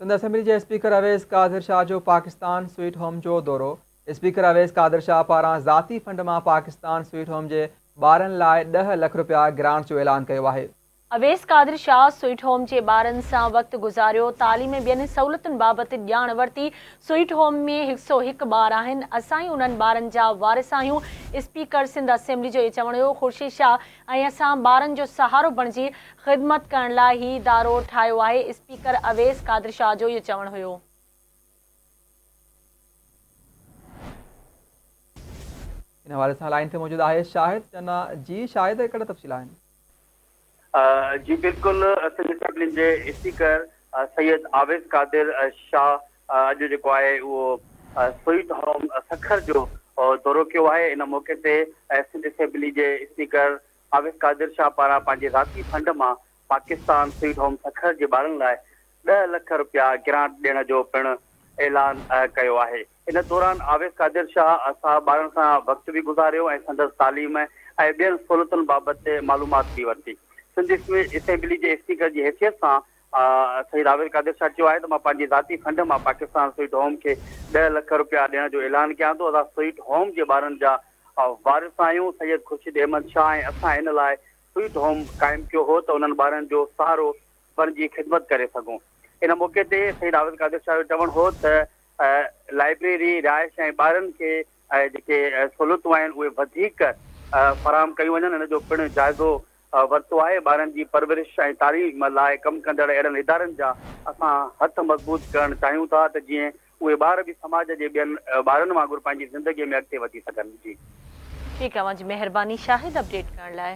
Sindh assembly جي speaker Awais قادر شاهه جو پاڪستان سوئيٽ هوم جو دورو، اسپيڪر اويس قادر شاهه پاران ذاتي فنڊ مان پاڪستان سوئيٽ هوم جي ٻارن لاء ڏهه لک رپيا گرانٽ جو اعلان ڪيو آهي. اويس قادر شاهه سوئيٽ هوم جي ٻارن سان وقت گذاريو، تعليم ۽ ٻين سهولتن بابت ڄاڻ ورتي، سوئيٽ هوم ۾ هڪ سئو هڪ ٻار آهن، اسان ئي انهن ٻارن جا وارث آهيون، اسپيڪر سنڌ اسيمبلي جو اهو چوڻ هيو، خورشيد شاهه ۽ اسان ٻارن جو سهارو بڻجي خدمت ڪرڻ لاء هي ادارو ٺاهيو آهي، اسپيڪر اويس قادر شاهه جو اهو چوڻ هيو. ان حوالي سان لائين تي موجود آهي شاهد چنا جي شاهد ڪهڙا تفصيل آهن؟ جي بلڪل سنڌ اسيمبلي جي اسپيڪر سيد اويس قادر شاهه اڄ جيڪو آهي اهو سوئيٽ هوم سکر جو دورو ڪيو آهي ان موقعي تي سنڌ اسيمبلي جي اسپيڪر اويس قادر شاهه پاران پنهنجي ذاتي فنڊ مان پاڪستان سوئيٽ هوم سکر جي ٻارن لاء ڏهه لک رپيا گرانٽ ڏيڻ جو پڻ اعلان ڪيو آهي ان دوران اويس قادر شاهه صاحب ٻارن سان وقت به گذاريو ۽ سندس تعليم ۽ ٻين سهولتن بابت معلومات به ورتي سنڌ اسيمبلي جي اسپيڪر جي حيثيت سان سيد عابد قادر شاهه چيو آهي ته مان پنهنجي ذاتي فنڊ مان پاڪستان سوئيٽ هوم کي ڏهه لک رپيا ڏيڻ جو اعلان ڪيان ٿو، اسان سوئيٽ هوم جي ٻارن جا وارث آهيون، سيد خورشيد احمد شاهه ۽ اسان ان لاء سوئيٽ هوم قائم ڪيو هو ته انهن ٻارن جو سهارو بڻجي خدمت ڪري سگهون. ان موقعي تي سيد عابد قادر شاهه جو چوڻ هو ته لائبريري، رهائش ۽ ٻارن کي جيڪي سهولتون آهن اهي وڌيڪ فراهم ڪيون وڃن، ان جو پڻ جائزو ورتو آهي، ٻارن جي پرورش ۽ تعليم لاء ڪم ڪندڙ اهڙن ادارن جا اسان هٿ مضبوط ڪرڻ چاهيون ٿا ته جيئن اهي ٻار به سماج جي ٻين ٻارن وانگر پنهنجي زندگي ۾ اڳتي وڌي سگهن. جي. ٺيڪ اوهان جي مهرباني شاهد اپڊيٽ ڪرڻ لاء.